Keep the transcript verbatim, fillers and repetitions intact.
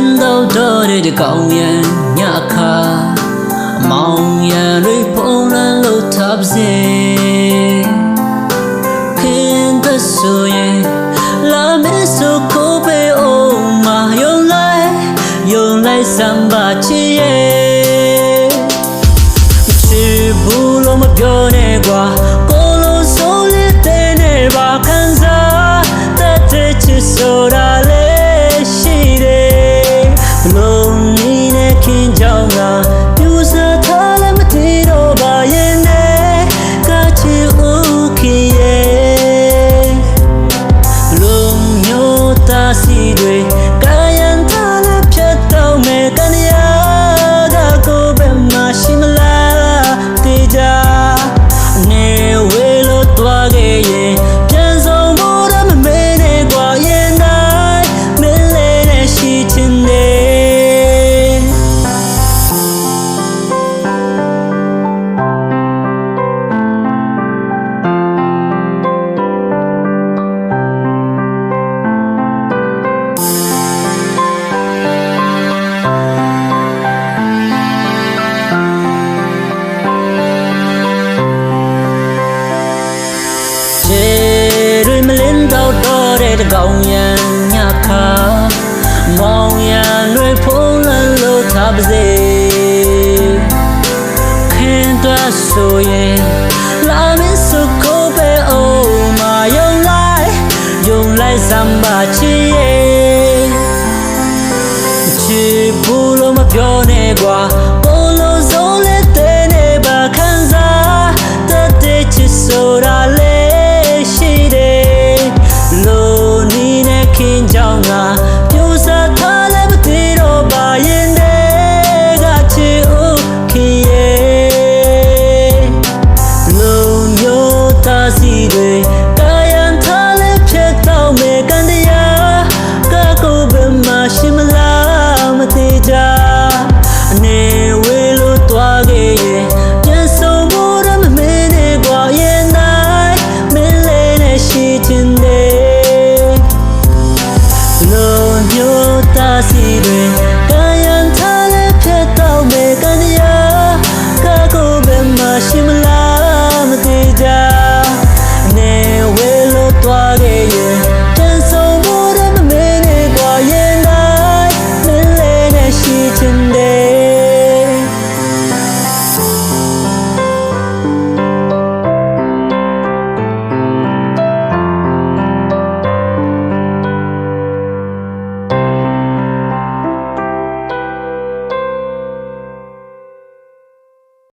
Ndau daw de de kau yan nya hka, mawng yan rui hpung lan lo htap ze. Hkin hta su ye, la me su hku hpe o ma yawng lai, yawng lai samba hti ye. Machyi bu law mapyaw ne gwa, kawlaw saw le tene ba hkan za, tate hti sora le shi de. Lung ni ne hkin jau nga, pyu sa hta le mati daw ba yen de, ka hti u hki ye. Lung nyo ta si doi, ka yan hta la hpyat tau me, kan ya ga ko be ma shi ma la te ja. Ne we lo twa ge ye, pyan zong bo da ma me ne gwa yen dai, me le ne shi htin de. Hte rui malin dau daw de dagawng yan nya hka, mawng yan rui hpung lan lo htap ze. Hkin hta su ye, la mi su hku hpe o ma yawng lai, yawng lai samba hti